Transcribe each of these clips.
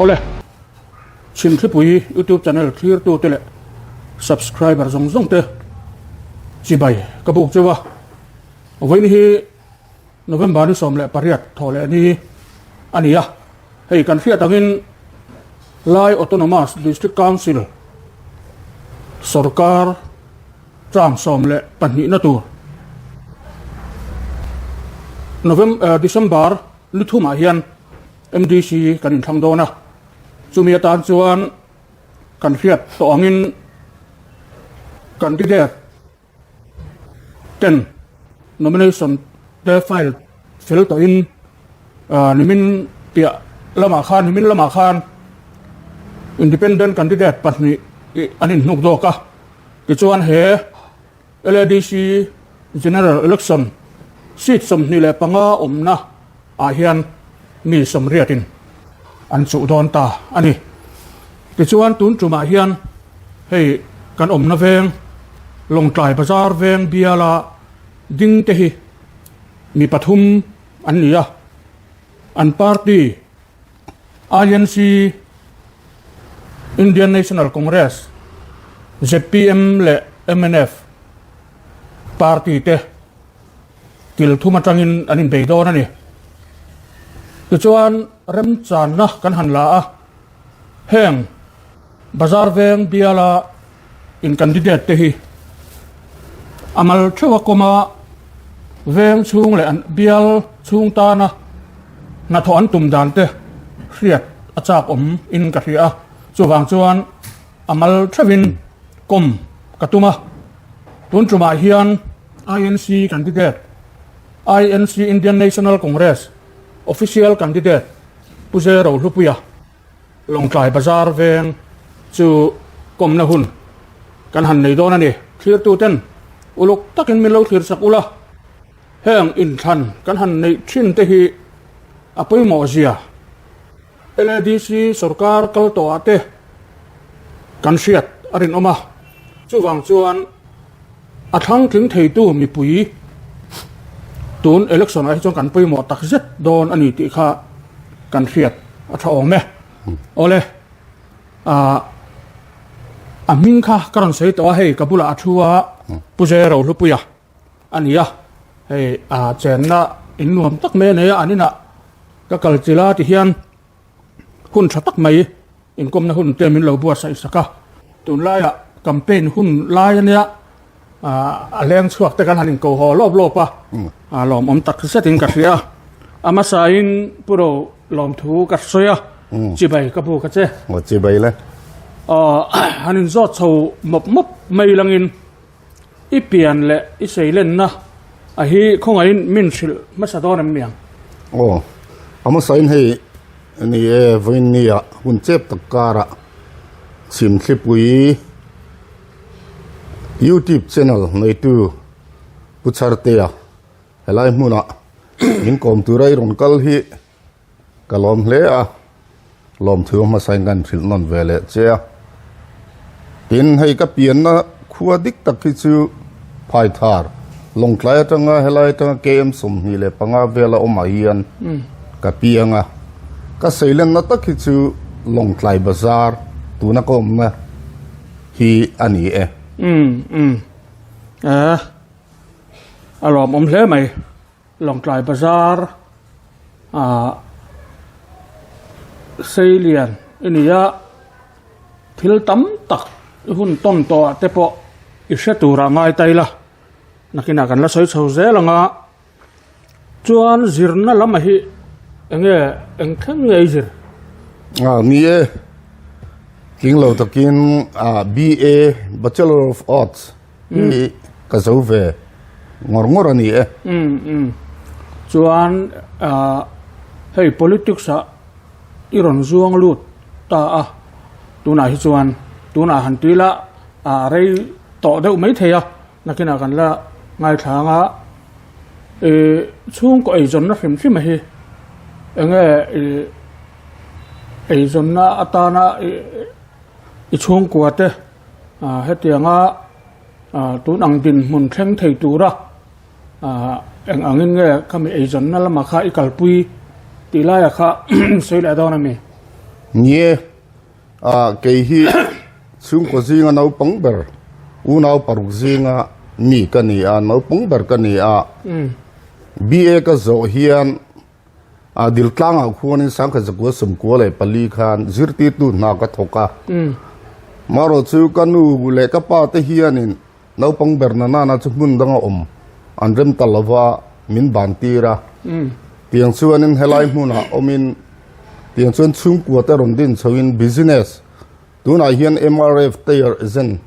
Awle, Chhimthlipui YouTube channel thlirtute leh subscriber zawng zawng te chibai ka buk cheu a. Vawiin hi November ni 18 thawh leh ni a ni a. Hei kan hriat angin Lai Autonomous District Council sorkar term 12 na tur November December ni thumah hian MDC kan inthlang dawn a, chumi atan chuan kan hriat tawh angin candidate ten nomination te file fel tawhin nimin piah lamah khan nimin lamah khan independent candidate pahnih an inhnuk zawk a, tichuan he LADC General Election seat 25 awmna ah hian mi sawmriatin an chuh dawn ta a ni. Tichuan tun tumah hian hei kan awmna veng Lawngtlai Bazar veng biala ding te hi mi pathum an ni a, an party INC, Indian National Congress, zpm leh mnf party te kil thum atangin an inbei dawn a ni. Tichuan remchanna kan han la a, heng Bazar veng biala in candidate te hi a mal theuh a kawm a, veng chhung leh an bial chhung tana hnathawh an tum dan te hriat a chak awm in ka hria a, chuvang chuan a mal theuhin kawm ka tum a, tun tumah hian INC candidate, INC Indian National Congress official candidate Pu Zero Hlupuia Lawngtlai Bazar veng chu kawmna hun kan han nei dawn a ni. Thlirtuten uluk takin min lo thlir sak ula, heng inthlan kan han neih thin te hi a pawimawh zia LADC sorkar kal tawhah te kan hriat a rinawm a, chuvang chuan a thlang tling theitu mipui tun election ah hi chuan kan pawimawh tak zet dawn a ni tih kha kan hriat a tha awm e. Awle, ah a hming kha ka rawn sawi tawh a, hei ka bulah a thu a, Pu Zero Hlupuia a ni a, hei ah chenna in nuam tak mai a nei a, an inah ka kal chilh a tihian hun tha tak mai inkawmna hun te min lo buatsaih sak a, tunlaiah campaign hun lai a nia a leng chhuak te kan han inko haw lawp lawp a, a lawmawm tak zetin ka hria a, a hmasain Pu Ro lawmthu ka sawi a, chibai ka bu ka che. Aw chibai le. Aw han inzawt chho mawp mawp mai langin i pian leh i seilenna a hi khawngaihin min hrilh hmasa dawn em miang? Aw, a hmasain hei ni e, vawiin nia hun chep tak karah Chhimthlipui YouTube channel neitu Pu Chartea helai hmunah min kawm tura i rawn kal hi ka lawm hle a, lawmthu hmasain kan hrilh nawn ve leh che a. Tin, hei ka pianna khua dik tak hi chu Phaithar, Lawngtlai atanga helai atanga KM 25 vela awmah hian ka piang a. Ka seilenna tak hi chu Lawngtlai Bazar tuna ka awmna hi a ni e. Umm umm eh a lawmawm hle mai. Lawngtlai Bazar ah Seilian i ni a, thil tam tak i hun tawn tawh ah te pawh i hre tur ah ngai ta ila, nakinah kan la sawi chho zel ang a, chuan zirna lam ah hi eng nge eng thleng nge i zir? Ah ni e, tling lo takin ah BA Bachelor of Arts hi ka zo ve ngawr ngawr a ni e. Umm umm. Chuan ah hei politics ah i rawn zuang lut ta a, tunah hi chuan tunah han tui la ah rei tawh deuh mai thei a, nakinah kan la ngaithla ang a, ih chhungkaw eizawnna hrim hrim a hi enge ih eizawnna atana ih i chhungkua te Hetianga tun ang dinhmun thleng thei tura eng angin nge khami eizawnna lamah kha i kalpui tih laiah kha sawi leh dawn a mi? Nie, ah kei hi chhungkaw zinga naupang ber, unau paruk zinga mi ka ni a, naupang ber ka ni a. BA ka zawh hian ah Diltlangah khuanin Sangkhat Zakua Sawmkua leh pali khan zirtirtu hna ka thawk a. Marawh chu ka nu leh ka pa te hianin Naupang ber na nana chu hmun danga awm an rem ta lova min ban tir a. Tiang chuanin helai hmunah awmin tiang chuan chhungkua te rawn din chhoin business tunah hian MRF tyre agent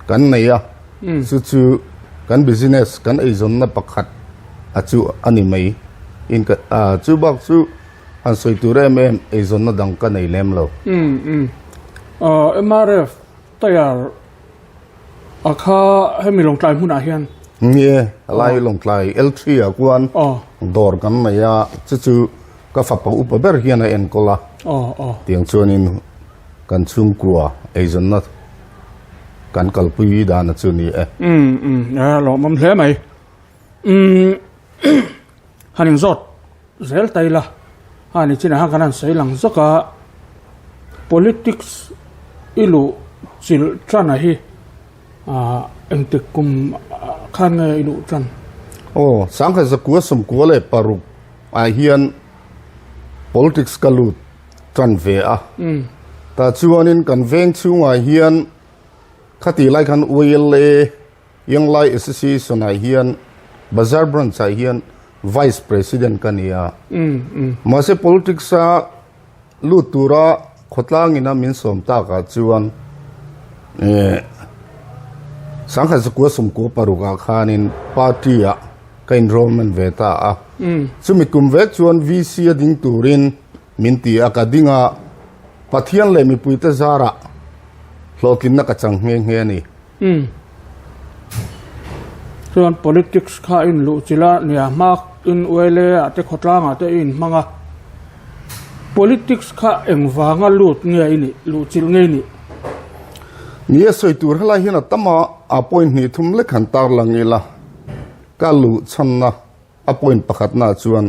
kan nei a, chu chu kan business kan eizawnna pakhat a chu a ni mai. In ka chu bak chu han sawi tur em em eizawnna dang ka nei lem lo. MRF tyre A kha hemi Lawngtlai hmunah hian. Nie, a lai Lawngtlai L3 ah khuan dawr kan nei a, chu chu ka fapa upa ber hian a enkawl a. Tiang chuanin kan chhungkua eizawnna kan kalpui dan a chu ni e. Umm umm, a lawmawm hle mai. Umm han inzawt zel ta ila, a ni chinah khan kan han sawi lang zawk a, politics i luh chilh tan a hi ah engtik kum khan nge i luh tan? Aw, Sangkhat Zakua Sawmkua leh paruk ah hian politics ka lut tan ve a, tah chuanin kan veng chhungah hian khati lai khan YLA Yanglai Association ah hian Bazar Branch ah hian Vice President ka ni a. Mahse politics a lut tura khawtlang ina min sawm takah chuan Sangkhat Zakua Sawmkua parukah khanin party ah ka enrollment ve ta a. Chumi kum vek chuan VC a ding turin min ti a, ka ding a, Pathian leh mipuite zarah hlawhtlinna ka chang nghe nghe a ni. Umm. Chuan politics kha in luh chilh a, nia hmak in ULA ah te khawtlang ah te i in hmang a. Politics kha engvanga lut nge i nih, luh chilh nge i nih? Ni a sawi tur helai hian a tam a, a point hnih thum lek han tar lang ila ka luh chhanna. A point pakhatnaah chuan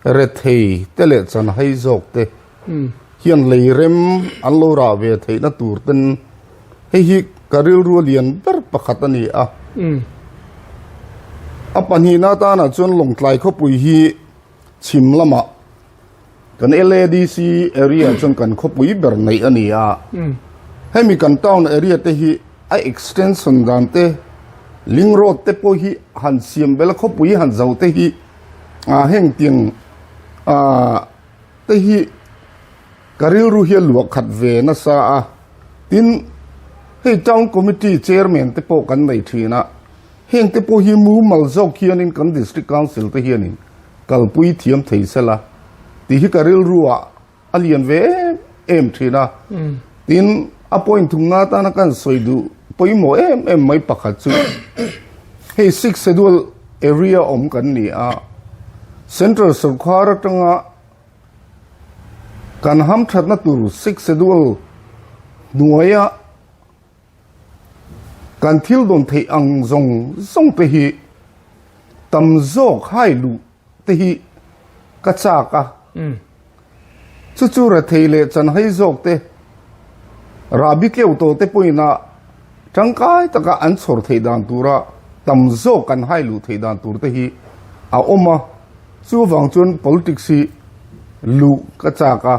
rethei te leh chanhai zawk te hian lei rem an lo rah ve theihna tur ten hei hi ka rilru a lian ber pakhat a ni a. A pahnihna atanah chuan Lawngtlai khawpui hi chhim lamah Kan LADC area chuan kan khawpui ber neih a ni a, hemi kan town area te hi a extension dan te, link road te pawh hi han siam bel a, khawpui han zo te hi ah heng tiang ah te hi ka rilru hi a luah khat ve nasa a, tin hei town committee chairman te pawh kan nei thin a, heng te pawh hi mumal zawk hianin kan district council te hianin kalpui thiam thei sela tih hi ka rilruah a lian ve em em thin a. Tin, a point thumna atana kan sawi duh pawimawh em em mai pakhat chu hei Sixth Schedule area awm kan ni a, Central sawrkar atanga kan hamthatna tur Sixth Schedule hnuaia Kan thil dawn theih ang zawng zawng te hi tam zawk hai luh te hi ka chak a. Chu chu rethei leh chanhai zawk te, rahbi tleu tawh te pawhin a tangkai taka an chhawr theih dan tura tam zawk kan hai luh theih dan tur te hi a awm a. Chuvang chuan politics hi luh ka chak a.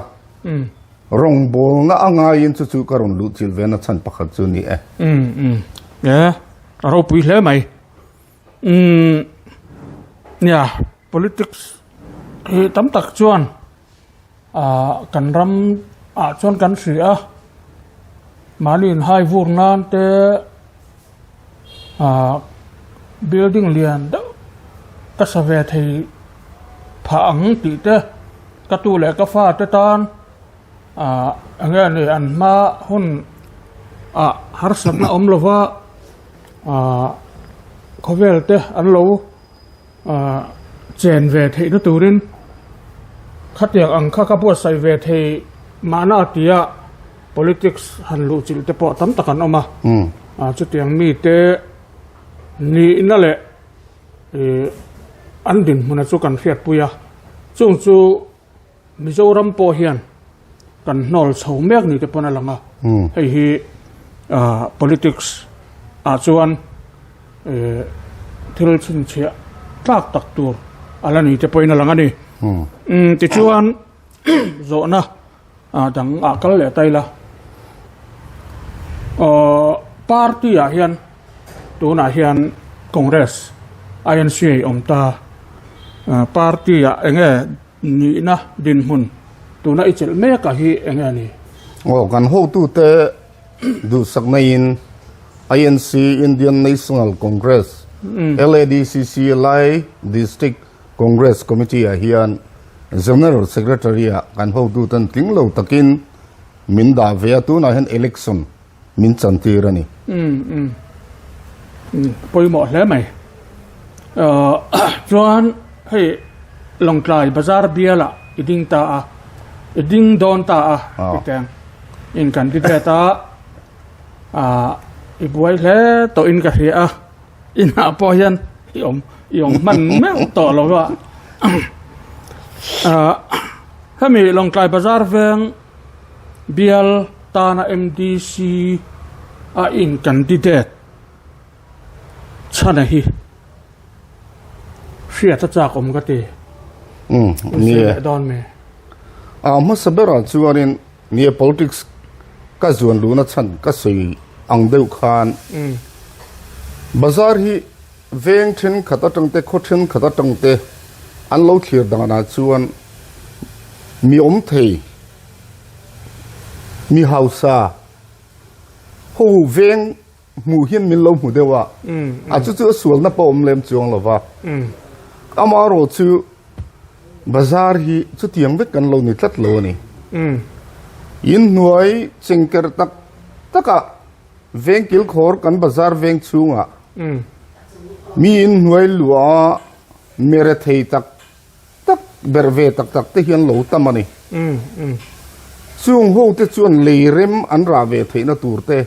Rawngbawlna a ngaiin chu chu ka rawn luh chilh ve na chhan pakhat chu ni e. Umm umm e a ropui hle mai. Umm nia politics hi tam tak chuan ah kan ram ah chuan kan hria a mahni inhai vur nan te ah building lian deuh ka sa ve thei phah ang tih te ka tu leh ka fa te tan ah eng nge ni an hma hun ah harsatna awm lova ah khawvel te an lo ah chen ve theih na turin khatiang ang kha ka buatsaih ve thei mahna tia politics han luh chilh te pawh tam tak an awm a ah chutiang mite nihna leh Ih an dinhmuna chu kan hriatpui a, chung chu Mizoram pawh hian kan hnawl chho mek ni te pawn a lang a. Hei hi politics ah chuan thil chhinchhiah tlak tak tur a la ni te pawhin a lang a ni. Tichuan zawhna dang ah kal leh ta ila. Party ah hian tunah hian Congress INC a awm ta. Party ah enge Nihna dinhmun tuna i chelh mek a hi eng nge ni? Aw, kan hotute duhsak naiin INC, Indian National Congress, LADCC, Lai District Congress Committee ah hian General Secretary ah kan hotuten tling lo takin min dah ve a, tunah hian election min chantir a ni. Umm umm pawimawh hle mai. Chuan hei Lawngtlai bazar bialah i ding ta a, i ding dawn ta a titeng in kan ti vet a, i buai hle tawhin ka hria a, inah pawh hian i awm i awm hman meuh tawh lo a. Hemi Lawngtlai bazar veng Bial tana MDC a in candidate chhana hi hriat a chak awm ka ti. Umm nie. Dawn mi. A hmasa berah chuanin nie politics ka zuan luhna chhan ka sawi ang deuh khan bazar hi veng thenkhat atang te khaw thenkhat atang te an lo thlir danah chuan mi awm thei Mi hausa ho veng hmuh hian min lo hmu deuh a, a chu chu a sualna pawh awm lem chuang lo va. Amaherawh chu bazar hi chutiang vek kan lo ni tlat lo a ni. Inhnuai chengker tak takah veng kilkhawr kan bazar veng chhungah mi inhnuai luah mere thei tak tak ber ve tak tak te hian lo tam a ni. Chung ho te chuan lei rem an rah ve theihna tur te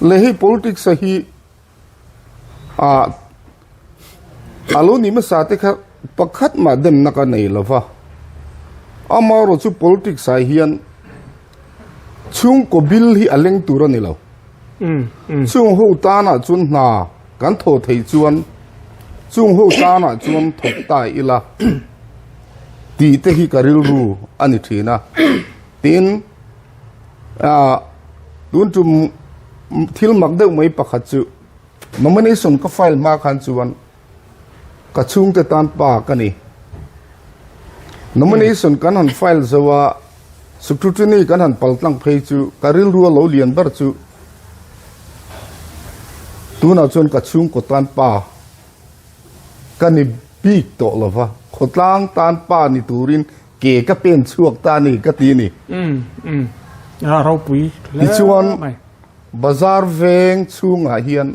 leh hei politics a hi ah a lo ni hmasa te kha pakhat mah demna ka nei lo va. Amaherawh chu politics ah hian chhungkaw bill hi a leng tur a ni lo. Chung ho tanah chuan hna kan thawh theih chuan chung ho tanah chuan thawk ta ila tih te hi ka rilru a ni thin a. Tin, tun tum thil mak deuh mai pakhat chu nomination ka file hma khan chuan Ka chhungte tan pa ka ni. Nomination kan han file zo a, scrutiny kan han pal tlang phei chu ka rilru a lo lian ber chu tunah chuan ka chhungkaw tan pa ka ni bik tawh lo va, khawtlang tan pa ni turin ke ka pen chhuak ta a ni ka ti a ni. Tichuan. Bazar veng chhungah hian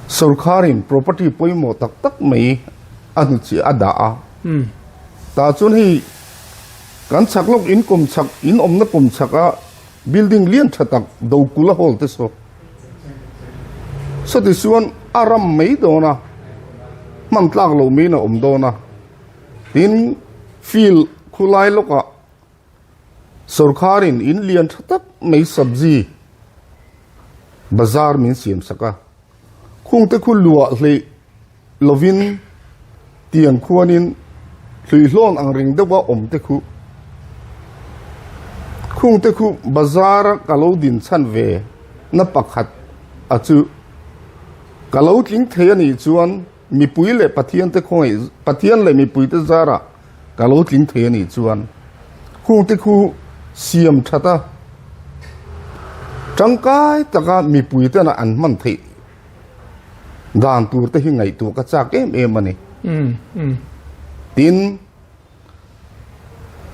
sorkarin property pawimawh tak tak mai a hnuchhiah a dah a. Tah chuan hei kan chhak lawk in kawm chhak in awmna kawm chhak a building lian tha tak Dokula Hall te saw sawti chuan a ram mai dawn a, hman tlak loh maiin a awm dawn a. Tin field khulai lawkah Sorkharin in lian tha tak mai sabzi bazar min siam sak a, khungte khu luah hleih lovin tiang khuanin hluihlawn ang reng deuha awm te khu khungte khu bazar a ka lo din chhan ve na pakhat a chu ka lo tling thei a nih chuan mipui leh Pathian te khawngaih Pathian leh mipui te zarah Ka lo tling thei a nih chuan khungte khu siam that a, tangkai taka mipui tena an hman theih dan tur te hi ngaihtuah ka chak em em a ni. Tin,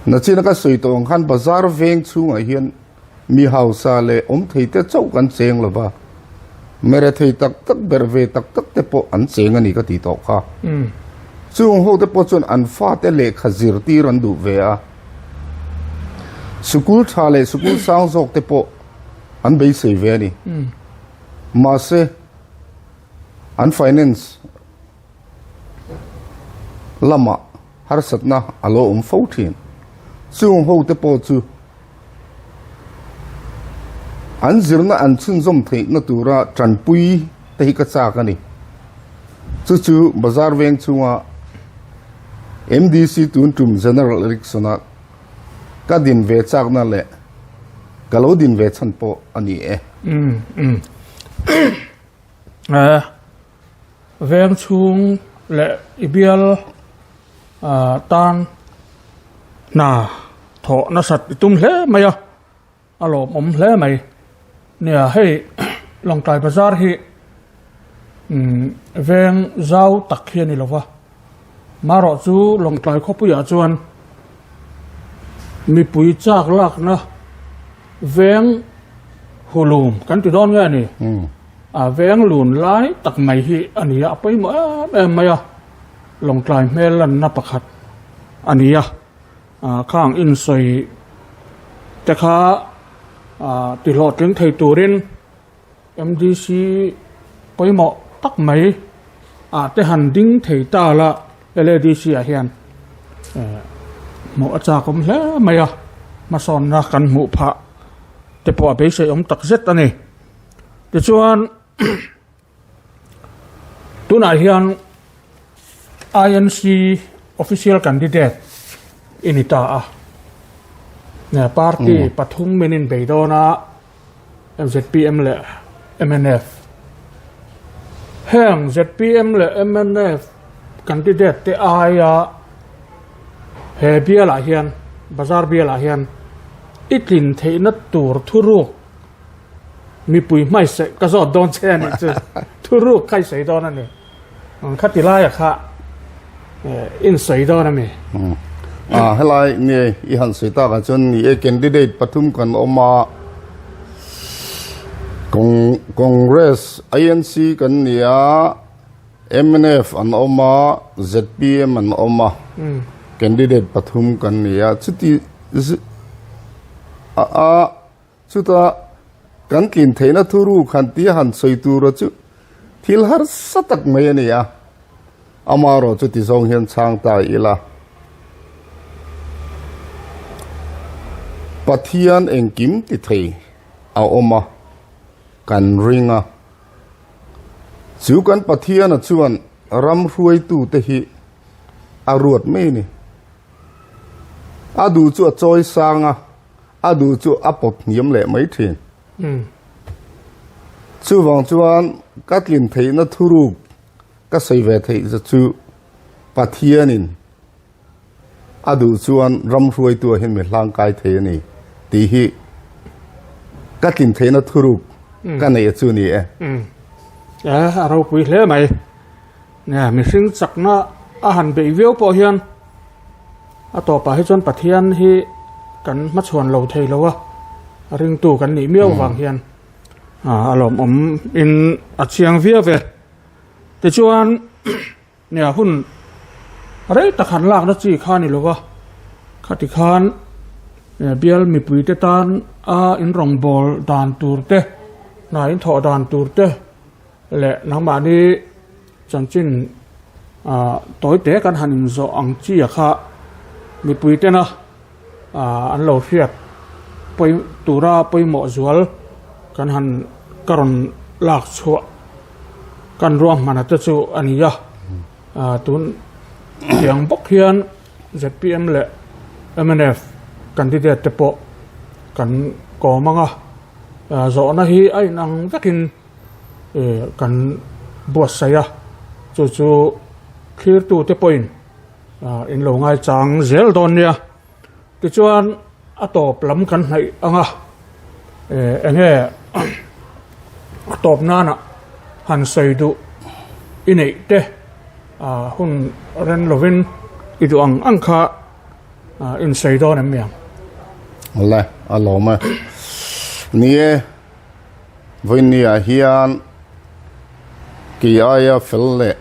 nachina ka sawi tawh ang khan bazar veng chhungah hian Mi hausa leh awm thei te chauh kan cheng lo va, mere thei tak tak ber ve tak tak te pawh an cheng a ni ka ti tawh kha. Chung ho te pawh chuan an fate lehkha zirtir an duh ve a, sikul tha leh sikul sang zawk te pawh an beisei ve a ni. Mahse, an finance lamah harsatna a lo awm fo thin. Chung hote pawh chu an zirna an chhunzawm theihna tura tanpui te hi ka chak a ni. Chu chu Bazar veng chhunga MDC tun tum General Election-a ka din ve chakna leh ka lo din ve chhan pawh a ni e. Veng chhung leh i bial tan hna thawh nasat i tum hle mai a, a lawmawm hle mai. Nia hei Lawngtlai Bazar hi veng zau tak hi a ni lo va, marawh chu Lawngtlai khawpuiah chuan mipui chak lakna veng hulum kan ti dawn nge a ni. A veng lun lai tak mai hi a ni a, a pawimawh em em mai a. Lawngtlai hmel lanna pakhat a ni a, khang insawi te kha tihlawhtling thei turin MDC pawimawh tak mai ah te han ding thei ta la LADC ah hian hmuh a chakawm hle mai a, hmasawnna kan hmuh phah te pawh a beiseiawm tak zet a ni. Tichuan. Tunah hian INC official candidate i ni ta a. Party pathum min inbei dawn a, MZPM leh mnf. Heng ZPM leh mnf candidate te aia he bialah hian, bazar bialah hian i tlin theihna tur thuruk Mipui hmaihsaih ka zawt dawn che a nih chu thuruk kha i sawi dawn a ni. Khati laia kha in sawi dawn a mi. A helai nge i han sawi takah chuan ni e candidate pathum kan awm a Congress INC kan ni a mnf an awm a ZPM an awm a candidate pathum kan ni a chuti a Chutah kan tlin theihna thuruk han tia han sawi tura chu thil harsa tak mai a ni a, amaherawh chu ti zawng hian chhang ta ila. Pathian engkim ti thei a awm a, kan ring a. Chu kan Pathiana chuan ram hruaitute hi a ruat mai a ni. A duh chu a chawi sang a. A duh chu a pawt hniam leh mai thin. Chuvang chuan ka tlin theihna thuruk ka sawi ve theih za chu Pathianin a duh chuan ram hruaitu ah hian mi hlangkai thei a ni tih hi ka tlin theihna thuruk ka neih a chu a ni e. A ropui hle mai. Mihring chakna a han beih viau pawh hian A tawpah hi chuan Pathian hi kan hmachhuan lo thei lo a, a ringtu kan nih miau vang hian a lawmawm in a chiang viau ve. Tichuan nia hun rei tak han lakna chi kha a ni lo va, khati khan bial mipuite tan a inrawngbawl dan tur te, hna inthawh dan tur te leh nangmahni Chanchin tawi te kan han inzawh ang chi a kha mipui tena an lo hriat pawi tura pawimawh zual kan han ka rawn lak chhuah kan ruahmana te chu a ni a, tun tiang bawk hian zpm leh mnf candidate te pawh kan kawm ang a, zawhna hi a inang vekin. kan buatsaih a, chu chu thlirtute pawhin in lo ngaichang zel dawn nia. Tichuan a tawp lam kan hnaih ang a, eng nge a tawp nana han sawi duh i neih te hun ren lovin i duh ang ang kha in sawi dawn em mi ang? Awle, a lawm e. Ni e. Vawinia hian kei aia fel leh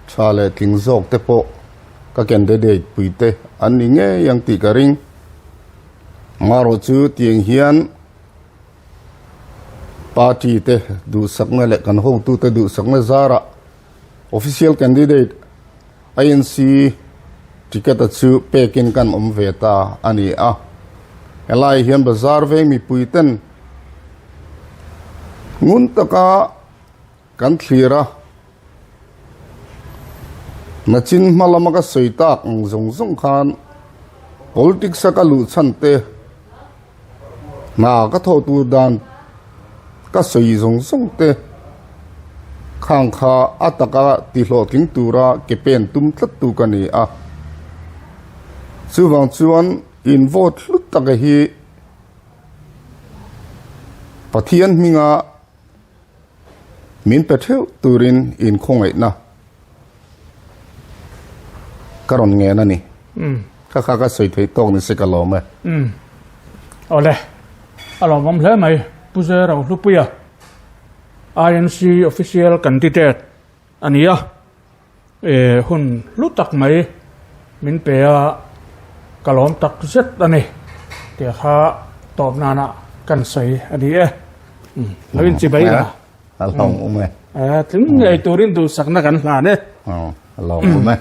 tha leh tling zawk te pawh ka candidate pui te an ni ngei ang tih ka ring. Marawh chu tiang hian party te duhsakna leh kan hotute duhsakna zarah official candidate INC. Ticket a chu pekin kan awm ve ta a ni a. Helai hian bazar veng mipui ten ngun taka kan thlir a, nachin hma lama ka sawi tak ang zawng zawng khan politics a ka luh chhan te, hna ka thawh tur dan ka sawi zawng zawng te khang kha a taka ti hlawhtling tura ke pen tum tlat tu ka ni a. Chuvang chuan in vote hlut taka hi Pathian hminga Min pe theuh turin inkhawngaihna ka rawn ngen a ni. Kha kha ka sawi theih tawk ni se ka lawm e. Awle, a lawmawm hle mai Pu Zero Hlupuia, INC Official Candidate a ni a. E hun hlu tak mai min pe a, ka lawm tak zet a ni tih kha tawp nana kan sawi a ni e. Lo in chi bai la. A lawm um e. E tling ngei turin duhsakna kan hlan e. A lawm um e.